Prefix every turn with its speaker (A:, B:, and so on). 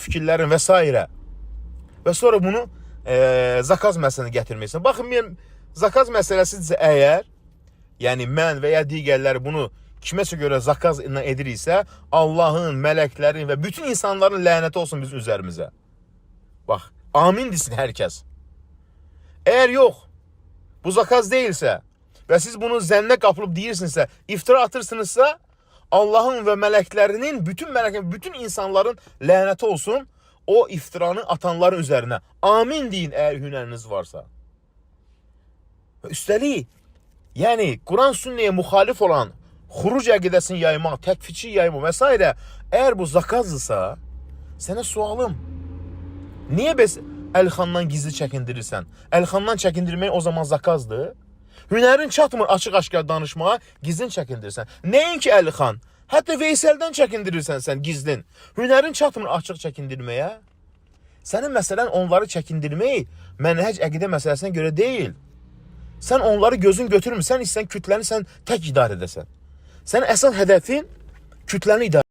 A: fikirlərin və s. Və sonra bunu zakaz məsələni gətirmirsən. Baxın, mən zakaz məsələsidirsə əgər, yəni mən və ya digərləri bunu kiməsə görə zakaz ilə ediriksə, Allahın, mələklərin və bütün insanların lənəti olsun bizim üzərimizə. Bax, amin desin hər kəs. Əgər yox, bu zakaz deyilsə və siz bunu zənnə qapılıb deyirsinizsə, iftira atırsınızsa, Allahın və mələklərinin, bütün mələklərin, bütün insanların lənəti olsun o iftiranı atanların üzərinə. Amin deyin əgər hünəriniz varsa. Və üstəlik, yəni Quran sünnəyə müxalif olan xuruc əqidəsini yaymaq, təkfirçi yaymaq və s. Əgər bu zakazdırsa, sənə sualım. Niyə bəs Əlxandan gizli çəkindirirsən? Əlxandan çəkindirmək o zaman zakazdır. Hünərin çatmır açıq-aşkar danışmağa, gizlin çəkindirirsən. Nəinki Əlxan, hətta Veysəldən çəkindirirsən sən gizlin. Hünərin çatmır açıq çəkindirməyə. Sənin məsələn onları çəkindirmək mənhəc əqidə məsələsinə görə deyil. Sən onları gözün götürmürsən, sən kütləni sən tək idarə edəsən. Sənin əsas hədəfin kütləni idarə